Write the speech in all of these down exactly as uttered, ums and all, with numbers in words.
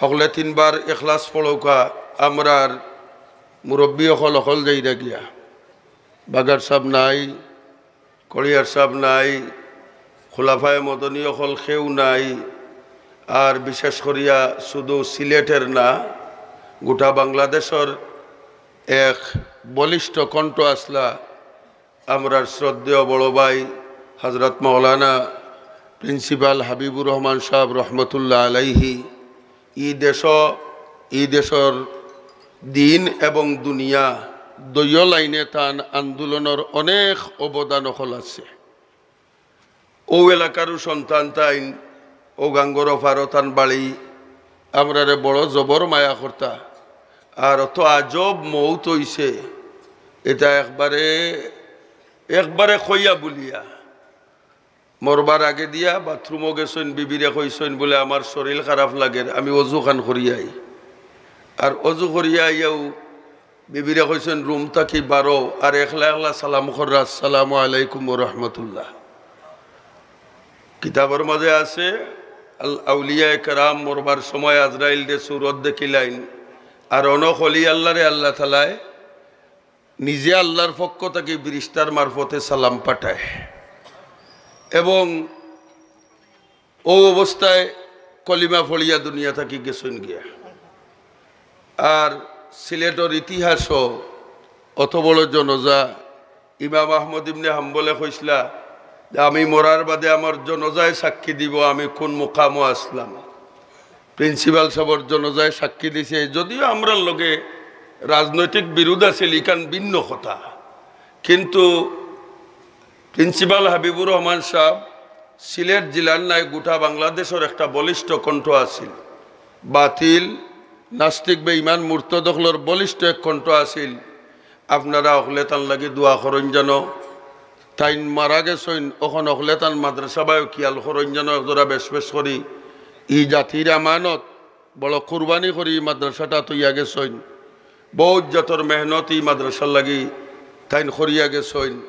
হকলে তিনবার এখলাস পড়উক্কা। আমরার মুরব্বি অকল অকল যাইরা গিয়া, বাগার সাব নাই, কড়িয়ার সাব নাই, খুলাফায়ে মদনী অকল কেউ নাই। আর বিশেষ করিয়া শুধু সিলেটর না, গোটা বাংলাদেশর এক বলিষ্ঠ কণ্ঠ আছলা আমরার শ্রদ্ধেয় বড় ভাই হযরত মাওলানা প্রিন্সিপাল হাবিবুর রহমান সাব রহমতুল্লাহ আলাইহি। ই দেশ, ই দেশর দিন এবং দুনিয়া দুইও লাইনে তান আন্দোলনর অনেক অবদান অকল আছে। অউ এলাকারউ সন্তান তাইন, অউ গাঙ্গর অফারো তান বাড়ি, আমরারে বড় জবর মায়া করতা। আর অত আজব মউত অইছে, ইটা একবারে, একবারে কইয়া বুলিয়া। মরবার আগে দিয়া বাথরুমো গেছইন, বিবিরে কইছইন বুলে, "আমার শরীল খারাপ লাগের, আমি অজু খান করিয়া আই।" আর অজু করিয়া আইয়াউ বিবিরে কইছইন, "রুম থাকি বারও, আর একলা একলা সালাম কররা, আসসালামু আলাইকুম ওয়া রাহমাতুল্লাহ।" কিতাবর মাঝে আছে, আল আউলিয়ায়ে কেরাম মরবার সময় আজরাইলরে সুরত দেখিলাইন, আর অনো অলি আল্লারে আল্লাহ তাআলায় নিজে আল্লার পক্ষ থাকি ফিরিস্তার মারফতে সালাম পাঠায়, এবং অউ অবস্থায় কলিমা পড়িয়া দুনিয়া থাকি গেছইন গিয়া। আর সিলেটর ইতিহাসো অত বড় জনজা, ইমাম আহমদ ইবনে হাম্বলে কইছলা যে, "আমি মরার বাদে আমার জনজায় সাক্ষী দিবো আমি কুন মুকামো আছলাম।" প্রিন্সিপাল সাবর জনজায় সাক্ষী দিছে, যদিও আমরার লগে রাজনৈতিক বিরোধ আছিল, ইখান ভিন্ন কথা, কিন্তু প্রিন্সিপাল হাবিবুর রহমান সাব সিলেট জিলার নায় গোটা বাংলাদেশর একটা বলিষ্ঠ কণ্ঠ আছিল। বাতিল, নাস্তিক, বেঈমান, মুরতাদ অকলর বলিষ্ঠ এক কণ্ঠ আছিল। আপনারা অকলে তান লাগি দোয়া করইন যেন। তাইন মারা গেছইন, অখন অকলে তান মাদ্রাসা বায়ও খিয়াল করইন যেন, একজোড়া বেশ বেশ করি। ই জাতির আমানত, বড় কুরবানি করি ই মাদ্রাসাটা তৈয়া গেছইন। বউত জাতর মেহনত ই মাদ্রাসার লাগি তাইন করিয়া গেছইন।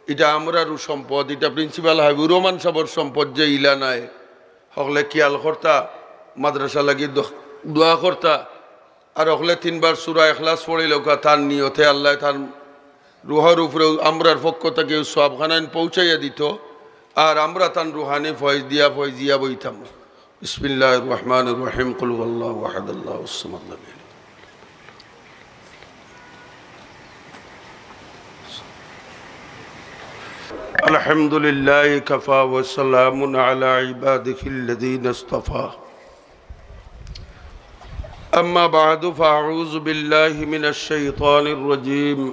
ইটা আমরারউ সম্পদ, ইটা প্রিন্সিপাল হাবিবুর রহমান সাবর সম্পদ যে ইলা নায়। হকলে খিয়াল করতা, মাদ্রাসা লাগি দো-, দোয়া করতা। আর হকলে তিনবার সূরা ইখলাস পড়িলাউক্কা, তান নিয়তে আল্লায় তান রুহর উপরে আমরার পক্ষ থাকি সওয়াবখানাইন পৌঁছাইয়া দিতো। আর আমরা তান রুহানি ফয়েজ দিয়া ফয়েজিয়া বইতাম। بسم الله الرحمن الرحيم. قل هو الله أحد، الله الصمد، لم يلد. الحمد لله كفى وسلام على عباده الذين اصطفى. أما بعد، فأعوذ بالله من الشيطان الرجيم.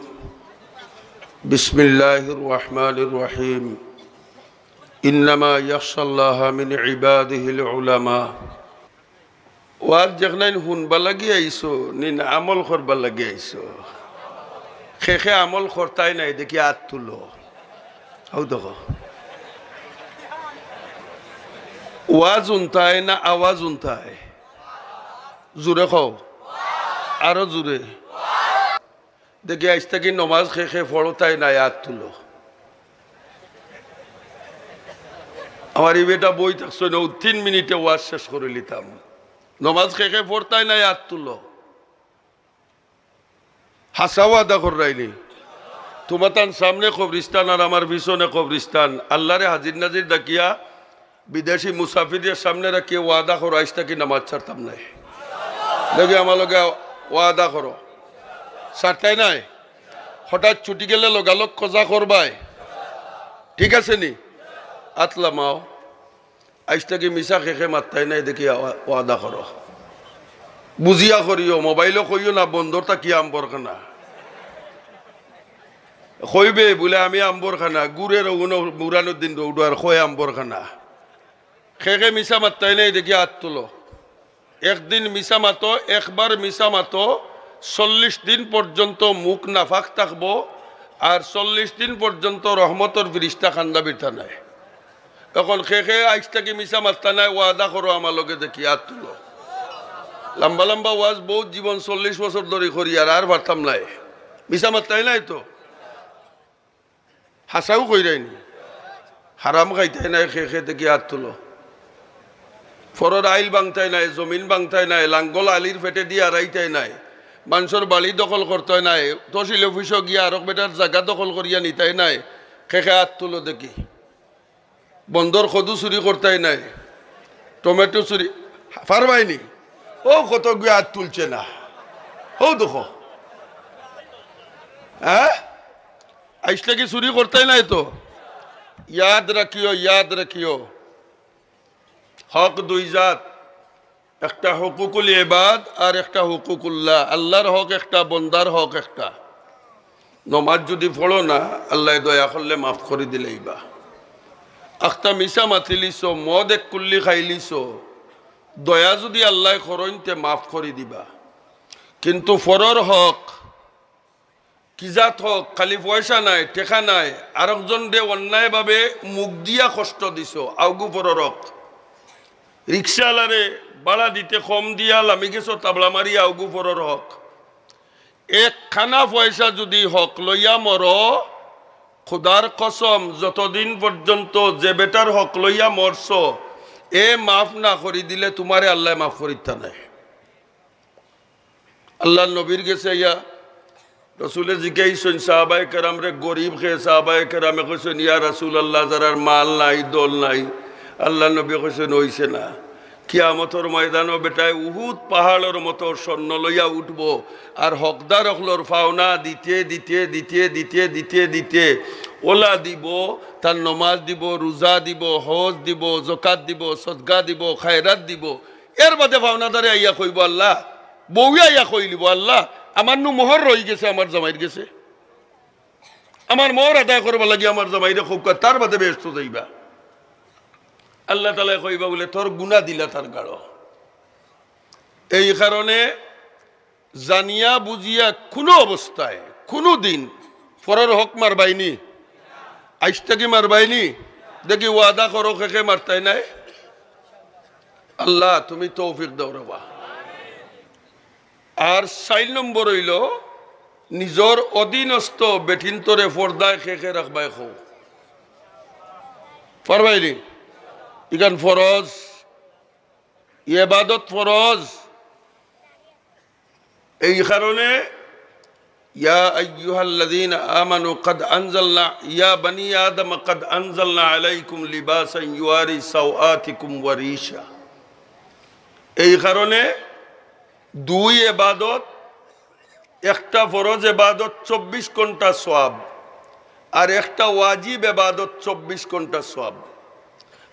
بسم الله الرحمن الرحيم. إنما يخشى الله من عباده العلماء. ওয়াজ যেখানাইন হুনবার লাগি আইছো, নি না আমল করবার লাগি আইছো? খে খে আমল করতায় নায়, দেখি আত তুলো। হউ দেখো। ওয়াজ হুনতায় না আওয়াজ হুনতায়? জুরে কও। আরো জুরে। দেখি, আইজ থাকি নমাজ খে খে ফড়তায় নায়, আত তুলো। আমার ই বেটা বই থাকছইন, অউ তিন মিনিটে ওয়াজ শেষ করিলিতাম। নমাজ খে খে ফড়তায় নায়, আত তুলো। হাছা ওয়াদা কররায়নি? তুমাতান সামনে কবরিস্তান আর আমার পিছনে কবরিস্তান। আল্লারে হাজির নাজির ডাকিয়া বিদেশি মুসাফিররে সামনে রাখিয়া ওয়াদা করো, আইজ থাকি নামাজ ছাড়তাম নায়। দেখি আমার লগে ওয়াদা করো, ছাড়তায় নায়। হঠাৎ ছুটি গেলে লগালগ কজা করবায়, ঠিক আছে নি? আত লামাও। আইজ থাকি মিছা খে খে মাততায় নায়, দেখি ওয়া-, ওয়াদা করো। বুঝিয়া করিও, মোবাইলো কইও না, বন্দর থাকি আম্বর খানা। কইবে বুলে, "আমি আম্বর খানা", গুরের অগুনো বুরানুদ্দিন রৌডো আর কয় আম্বর খানা। খে খে মিছা মাততায় নায়, দেখি আত তুলো। একদিন মিছা মাতো, একবার মিছা মাতো, চল্লিশ দিন পর্যন্ত মুখ নাফাক থাকবো, আর চল্লিশ দিন পর্যন্ত রহমতর ফিরিস্তা কান্দাবির থানায়। অখন খে খে আইজ থাকি মিছা মাততায় নায়, ওয়াদা করো আমার লগে, দেখি আত তুলো। লম্বা লম্বা ওয়াজ বউত জীবন চল্লিশ বছর ধরি করি, আর আর পারতাম নায়। মিছা মাততায় নায় তো। হাছাউ কইরায়নি? হারাম খাইতায় নায়, খে খে দেখি আত তুলো। ফরর আইল ভাংতায় নায়, জমিন ভাংতায় নায়, লাঙ্গল আলির পেটে দিয়া আড়াইতায় নায়, মানষর বাড়ি দখল করতায় নায়, তহসিল অফিসো গিয়া আরক বেটার জাগা দখল করিয়া নিতায় নায়, কে কে আত তুলো দেখি। বন্দর কদু চুরি করতায় নায়, টমেটো চুরি, পারবায়নি? অউ কতগুয়ে আত তুলছে না, অউ দেখো। হ্যাঁ, আইজ থাকি চুরি করতায় নায় তো। ইয়াদ রাখিও, ইয়াদ রাখিও, হক দুই জাত, একটা হুকুকুল ইবাদ আর একটা হুকুকুল্লাহ। আল্লার হক একটা, বন্দার হক একটা। নমাজ যুদি পড়ো না, আল্লায় দয়া করলে মাফ করি দিলাইবা। আখতা মিছা মাতিলিছো, মদ এক কুল্লি খাইলিছো, দয়া যুদি আল্লায় করইন তে মাফ করি দিবা। কিন্তু ফরর হক, কি জাত হক, খালি পয়সা নায়, টেকা নায়, আরকজনরে অন্যায়ভাবে মুখ দিয়া কষ্ট দিছো, আউগু ফরর হক। রিক্সাআলারে ভাড়া দিতে কম দিয়া লামি গেছো তাবলা মারি, আউগু ফরর হক। এক কানা পয়সা যুদি হক লইয়া মরো, খুদার কসম, যতদিন পর্যন্ত যে বেটার হক লইয়া মরছো, এ মাফ না করি দিলে তুমারে আল্লায় মাফ করিতা নায়। আল্লার নবীর গেছে আইয়া রসুলে জিকাইছইন সাহাবায়ে কেরামরে, গরিব কে? সাহাবায়ে কেরামে কইছইন, "ইয়া রাসূলুল্লাহ, যারার মাল নাই, দল নাই।" আল্লার নবী কইছইন, "অইছে না।" কিয়ামতর ময়দানো বেটায় উহুদ পাহাড়র মতো স্বর্ণ লইয়া উঠবো, আর হকদার অকলর পাওনা দিতে, দিতে, দিতে, দিতে, দিতে, দিতে, ওলা দিবো, তার নমাজ দিবো, রুজা দিবো, হজ দিবো, জকাত দিবো, সদকা দিবো, খায়রাত দিবো, এর বাদে পাওনাদারে আইয়া কইবো, "আল্লাহ", বউয়ে আইয়া কইলিবো, "আল্লাহ, আমার নু মোহর রইগেছে, আমার জামাইর গেছে, আমার মোহর আদায় করবার লাগি আমার জামাইরে কউক্কা, তার বাদে বেহেস্তো যাইবা।" আল্লাহ তাআলায় কইবা বুলে, "তোর গুনা দিলা তার গাড়ো।" এই কারণে জানিয়া বুঝিয়া কুনু অবস্থায়, কুনু দিন ফরর হক মারবায়নি, আইজ থাকি মারবায়নি। দেখি ওয়াদা করো, কে কে মারতায় নায়। আল্লাহ, তুমি তৌফিক দেও রে বা। আর চাইর নম্বর অইলো, নিজর অধীনস্থ বেটিন্তরে পর্দায় কে কে রাখবায় কও। পারবায়নি? ইখান ফরজ, এবাদত ফরজ। এই কারণে, ইয়া আইয়ুহাল্লাযীনা আমানু কাদ আনজালনা, ইয়া বানি আদম কাদ আনজালনা আলাইকুম লিবাসান ইউয়ারি সাওআতিকুম ওয়া রিশা। এই কারণে দুই এবাদত, একটা ফরজ এবাদত চব্বিশ ঘন্টা সওয়াব, আর একটা ওয়াজিব এবাদত চব্বিশ ঘন্টা সওয়াব।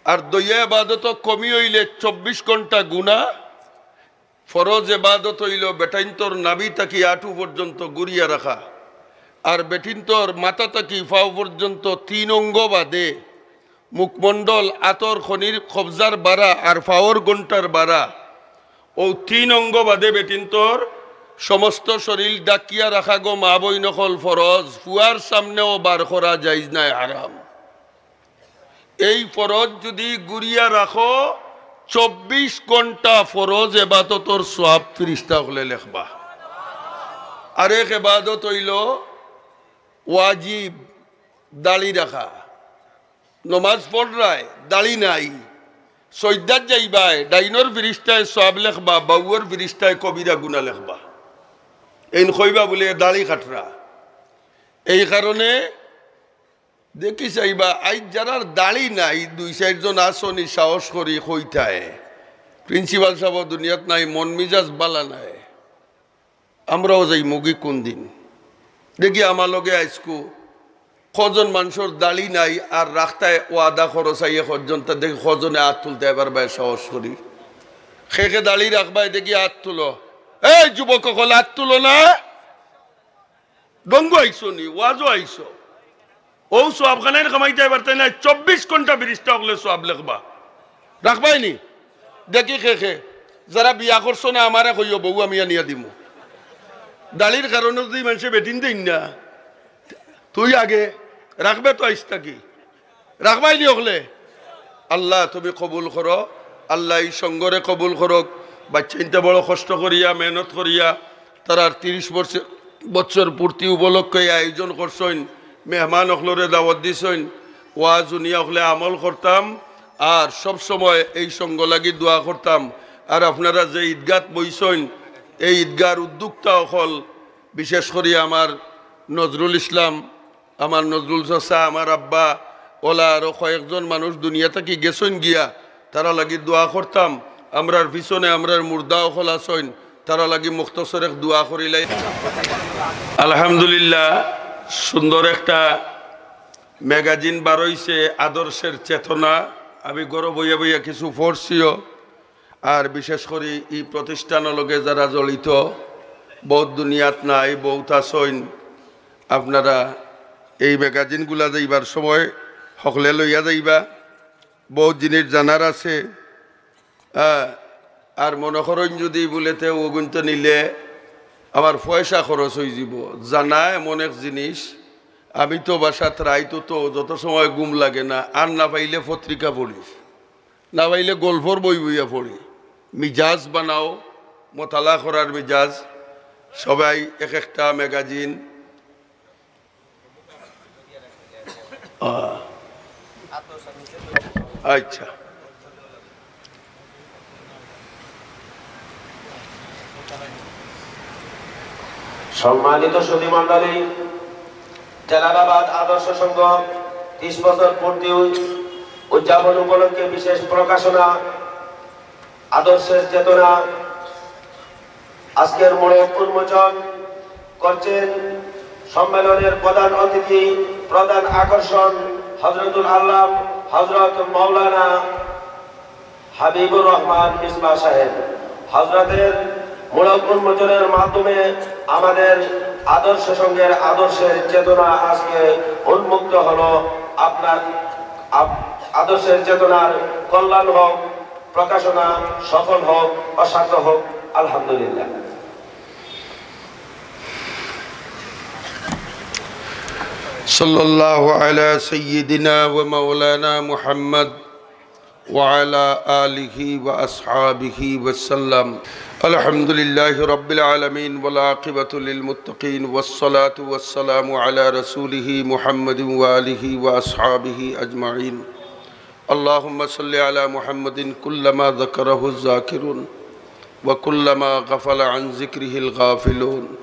আর দুইয়া এবাদত কমি অইলে চব্বিশ ঘন্টা গুনা। ফরজ এবাদত অইলো বেটাইন্তর নাভি থাকি আটু পর্যন্ত গুরিয়া রাখা, আর বেটিন্তর মাথা থাকি পাও পর্যন্ত তিন অঙ্গ বাদে মুখমণ্ডল, আতর খনির কবজার বারা আর পাওর ঘন্টার বারা, অউ তিন অঙ্গ বাদে বেটিন্তর সমস্ত শরীল ঢাকিয়া রাখা গো মা বইন অকল ফরজ, ফুয়ার সামনেও বার করা জাইজ নায়, হারাম। এই ফরজ যুদি গুরিয়া রাখো, চব্বিশ ঘন্টা ফরজ এবাদতর সওয়াব ফিরিস্তা অকলে লেখবা। আরেক এবাদত অইলো ওয়াজিব দাড়ি রাখা। নমাজ পড়রায়, দাড়ি নাই, সইজদাত যাইবায়, ডাইনর ফিরিস্তায় সওয়াব লেখবা, বাউর ফিরিস্তায় কবিরা গুনা লেখবা। এইন কইবা বুলে দাড়ি কাটরা। এই কারণে দেখি চাইবা, আইজ যারার দাড়ি নাই, দুই চাইরজন আছনি সাহস করি কইতায়, প্রিন্সিপাল সাব দুনিয়াত নাই, মন মিজাজ বালা নাই। আমরাও যাইমুগি কুনদিন। দেখি আমার লগে আইজকু কয়জন মানষর দাড়ি নাই আর রাখতায় ওয়াদা করো চাইয়ে কয়জন, তা দেখি কয়জনে আত তুলতায় পারবায় সাহস করি। কে কে দাড়ি রাখবায় দেখি আত তুলো। এই যুবক অকল আত তুলো না। ডঙ্গো আইছো নি, ওয়াজও আইছো। অউ সওয়াব খানাইন কামাইতায় পারতায় নায়, চব্বিশ ঘন্টা ফিরিস্তা অকলে সওয়াব লেখবা। রাখবায় নি? দেখি কে কে। যারা বিয়া করছো না, আমারে কইও, বউ আমি আনিয়া দিমু। দাড়ির কারণে যুদি মানষে বেটিন দেইন না, তুই আগে রাখবে তো আইজ থাকি। রাখবায় নি অকলে? আল্লাহ তুমি কবুল করো, আল্লাহ ই সংঘরে কবুল করউক। বাইচ্চাইন্তে বড় কষ্ট করিয়া, মেহনত করিয়া, তারার তিরিশ বছর, বছর পূর্তি উপলক্ষে এই আয়োজন করছইন, মেহমান অকলরে দাওয়াত দিছইন, ওয়াজ হুনিয়া অকলে আমল করতাম, আর সব সময় এই সংঘ লাগি দোয়া করতাম। আর আপনারা যে ঈদগাত বইছইন, এই ঈদগার উদ্যোক্তা অকল, বিশেষ করি আমার নজরুল ইসলাম, আমার নজরুল চাচা, আমার আব্বা, ওলা আরো কয়েকজন মানুষ দুনিয়া থাকি গেছইন গিয়া, তারা লাগি দোয়া করতাম। আমরার পিছনে আমরার মুর্দা অকল আছইন, তারা লাগি মুখতসর এক দোয়া করিলাই। আলহামদুলিল্লাহ, সুন্দর একটা ম্যাগাজিন বারইছে আদর্শের চেতনা। আমি ঘরো বইয়া বইয়া কিছু পড়ছিও। আর বিশেষ করি এই প্রতিষ্ঠানর লগে যারা জড়িত, বহুত দুনিয়াত নাই, বহুত আছইন। আপনারা এই ম্যাগাজিনগুলা যাইবার সময় হকলে লইয়া যাইবা, বহুত জিনিস জানার আছে। হ্যাঁ, আর মনে করইন যদি বুলেতে অগুইনতো নিলে আমার পয়সা খরচ অইযিবো। জানা এমন এক জিনিস, আমি তো বাসাত রাইতো তো যত সময় ঘুম লাগে না, আর না পাইলে পত্রিকা পড়ি, না পাইলে গল্পর বই বইয়া পড়ি। মিজাজ বানাও, মোতালা করার মিজাজ। সবাই এক একটা ম্যাগাজিন। আহ, আচ্ছা। সম্মানিত সুধী মণ্ডলী, জালালাবাদ আদর্শ সংঘ ত্রিশ বছর পূর্তি উ-, উদযাপন উপলক্ষে বিশেষ প্রকাশনা আদর্শের চেতনা আজকের মোড়ক উন্মোচন করছেন সম্মেলনের প্রধান অতিথি, প্রধান আকর্ষণ হজরতুল আল্লাম হজরত মাওলানা হাবিবুর রহমান মিসবাহ সাহেব। হজরতের মোড়ক উন্মোচনের মাধ্যমে আমাদের আদর্শ সংঘের আদর্শের চেতনা আজকে উন্মুক্ত হলো। আপনার আপ-, আদর্শের চেতনার কল্যাণ হোক, প্রকাশনা সফল হোক, অসার্থক হোক, আলহামদুলিল্লাহ। صلى الله على سيدنا ومولانا محمد وعلى آله وأصحابه وسلم. الحمد لله رب العالمين والعاقبة للمتقين والصلاة والسلام على رسوله محمد وآله وأصحابه أجمعين. اللهم صل على محمد كلما ذكره الذاكرون وكلما غفل عن ذكره الغافلون.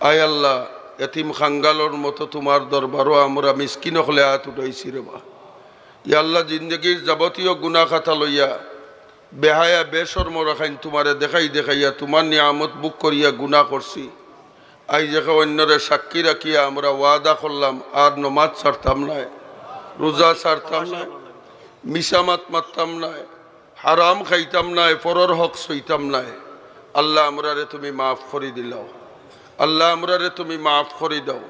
আয় আল্লাহ, এতিম কাঙ্গালর মতো তুমার দরবারো আমরা মিসকিন অকলে আত উঠাইছি রে বা। ইয়া আল্লাহ, জিন্দেগির যাবতীয় গুনা খাতা লইয়া বেহায়া বেশরম রাখাইন তুমারে দেখাই দেখাইয়া তুমার নিয়ামত ভোগ করিয়া গুনা করছি। আইজ একে অইন্যরে সাক্ষী রাখিয়া আমরা ওয়াদা করলাম, আর নমাজ ছাড়তাম নায়, রোজা ছাড়তাম নায়, মিছা মাত মারতাম নায়, হারাম খাইতাম নায়, পরর হক ছইতাম নায়। আল্লাহ, আমরারে তুমি মাফ করি দিলাও। আল্লাহ, আমরারে তুমি মাফ করি দাও।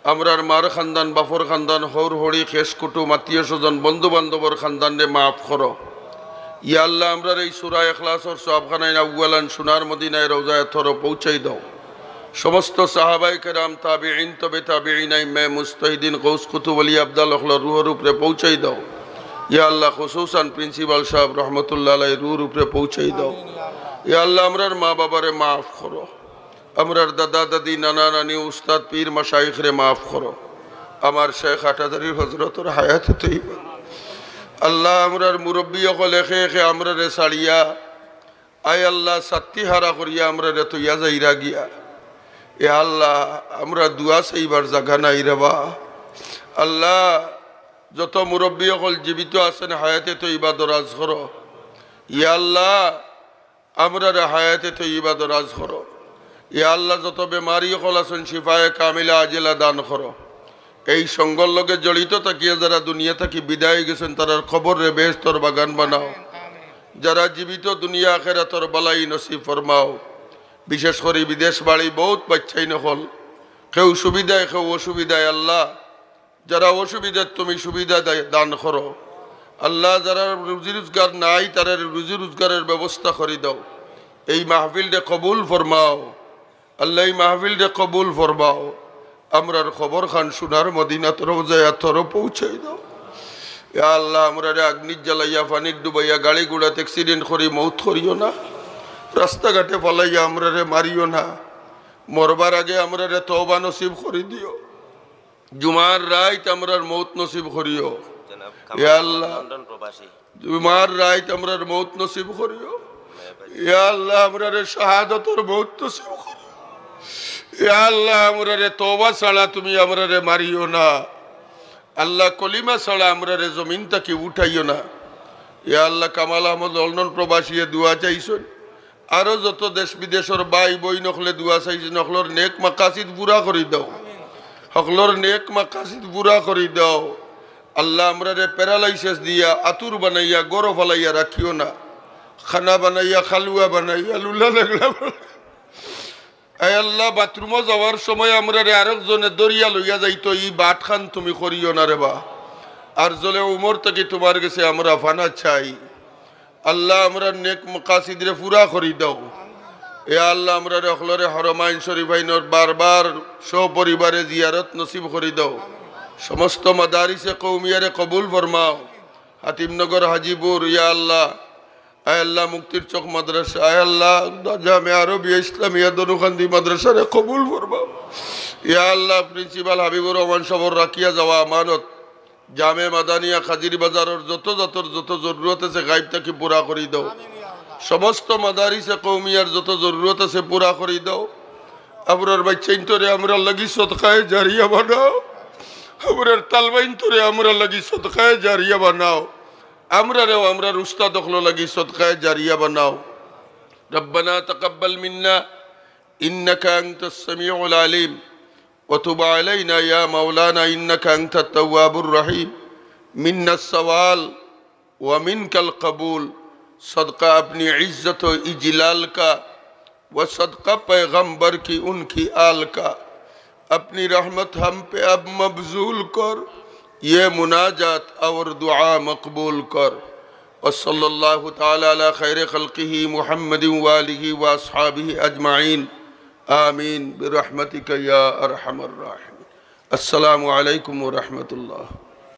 আমরার মার খান্দান, বাফর খান্দান, হউর হড়ি, খেশ কুটুম, আত্মীয় স্বজন, বন্ধু বান্ধবর খান্দানরে মাফ করো। ইয়া আল্লাহ, আমরার এই সূরা ইখলাসর সওয়াবখানাইন আউয়ালান সোনার মদিনায় রওজায়ে আতহারো পৌঁছাই দাও। সমস্ত সাহাবায়ে কেরাম, তাবিঈন, তবে তাবিঈন, আইম্মায়ে মুজতাহিদিন, গৌস কুতুব, ওলি আবদাল অকলর রুহর উপরে পৌঁছাই দাও। ইয়া আল্লাহ, খুসুসান প্রিন্সিপাল সাহেব রহমতুল্লাহ আলাইহির রুহর উপরে পৌঁছাই দাও। ইয়া আল্লাহ, আমরার মা বাবারে মাফ করো। আমরার দাদা দাদি, নানা নানি, উস্তাদ, পীর, মাশাইখরে মাফ করো। আমার শেখ আটাদারির হজরতর হায়াতে তৈবা। আল্লাহ, আমরার মুরব্বী অকল একে একে আমরারে ছাড়িয়া, আয় আল্লাহ, সাত্তি হারা করিয়া আমরারে তইয়া যাইরা গিয়া। এ আল্লাহ, আমরা দোয়া চাইবার জাগা নাই রে বা। আল্লাহ, যত মুরব্বী অকল জীবিত আছেন, হায়াতে তৈবা দরাজ করো। ইয়া আল্লাহ, আমরারে হায়াতে তৈবা দরাজ করো। ইয়া আল্লাহ, যত বেমারি অকল আছেন, শিফায়ে কামিলা আজেলা দান করো। এই সংঘর লগে জড়িত থাকিয়া যারা দুনিয়া থাকি বিদায় গেছেন, তারার কবররে বেহেশতর বাগান বানাও। যারা জীবিত, দুনিয়া আখেরাতর বালাই নসিব ফরমাও। বিশেষ করি বিদেশ বাড়ি বহুত বাচ্চাইন অকল, কেউ সুবিধায়, কেউ অসুবিধায়। আল্লাহ, যারা অসুবিধাত তুমি সুবিধা দা-, দান করো। আল্লাহ, যারার রুজি রোজগার নাই, তারার রুজি রোজগারের ব্যবস্থা করি দাও। এই মাহফিলরে কবুল ফরমাও। আল্লাহ, এই মাহফিলরে কবুল ফরমাও। আমরার কবরখান সোনার মদিনাত রওজায়ে আতহারো পৌঁছাই দাও। ইয়া আল্লাহ, আমরারে আগ্নিত জ্বালাইয়া, পানিত ডুবাইয়া, গাড়ি ঘোড়াত accident করি মউত করিও না। রাস্তাঘাটে ফালাইয়া আমরারে মারিও না। মরবার আগে আমরারে তওবা নসিব করি দিও। জুমার রাইত আমরার মউত নসিব করিও। ইয়া আল্লাহ, লন্ডন প্রবাসী। জুমার রাইত আমরার মউত নসিব করিও। ইয়া আল্লাহ, আমরারে শাহাদতর মউত নসিব করিও। ইয়া আল্লাহ, আমরারে তওবা ছাড়া তুমি আমরারে মারিও না। আল্লাহ, কলিমা ছাড়া আমরারে জমিন থাকি উঠাইও না। ইয়া আল্লাহ, কামাল আহমদ লন্ডন প্রবাসীয়ে দোয়া চাইছইন। আরো যত দেশ বিদেশর ভাই বইন অকলে দোয়া চাইছইন, অকলর নেক মাকাসিদ পুরা করি দাও। অকলর নেক মাকাসিদ পুরা করি দাও। আল্লাহ, আমরারে প্যারালাইসিস দিয়া, আতুর বানাইয়া, গরো ফালাইয়া রাখিও না। খানা বানাইয়া, খালুয়া বানাইয়া, লুলা লেংড়া বানাইয়া। আয় আল্লাহ, বাথরুমো যাওয়ার সময় আমরারে আরক জনে দরিয়া লইয়া যাইতো, ই বাটখান তুমি করিও না রে বা। আর জলে উমর থাকি তুমার গেছে আমরা ফানা চাই। আল্লাহ, আমরার নেক মাকাসিদরে পুরা করি দাও। এ আল্লাহ, আমরারে অকলরে হরমাইন শরীফাইনর বারবার সপরিবারে জিয়ারত নসিব করি দাও। সমস্ত মাদারিসে কৌমিয়ারে কবুল ফরমাও। হাতিমনগর হাজিপুর, ইয়া আল্লাহ, আয় আল্লাহ, মুক্তির চক মাদ্রাসা, আয় আল্লাহ, জামে আরবিয়া ইসলামিয়া দনুকান্দি মাদ্রাসারে কবুল ফরমাও। ইয়া আল্লাহ, প্রিন্সিপাল হাবিবুর রহমান সাবর রাখিয়া যাওয়া আমানত, জামে মাদানিয়া কাজির বাজারর যত জাতর যত জরুরত আছে, গাইব থাকি পুরা করি দাও। সমস্ত মাদারিসে কৌমিয়ার যত জরুরত আছে, পুরা করি দাও। আমরার বাইচ্চাইন্তরে আমরার লাগি সদকায়ে জারিয়া বানাও। আমরার তালবাইন্তরে আমরার লাগি সদকায়ে জারিয়া বানাও। আমরারেও আমরার উস্তাদ অকলর লাগি সদকায়ে জারিয়া বানাও। ربنا تقبل منا إنك أنت السميع العليم وتب علينا يا مولانا إنك أنت التواب الرحيم. منا السوال ومنك القبول. صدقہ اپنی عزت و اجلال کا، و صدقہ پیغمبر کی ان کی آل کا، اپنی رحمت ہم پہ اب مبذول کر، یہ مناجات اور دعا مقبول کر۔ وصلی اللہ تعالی علی خیر خلقہ محمد و آلہ و اصحابہ اجمعین۔ آمین برحمتک یا ارحم الراحمین۔ السلام علیکم ورحمۃ اللہ۔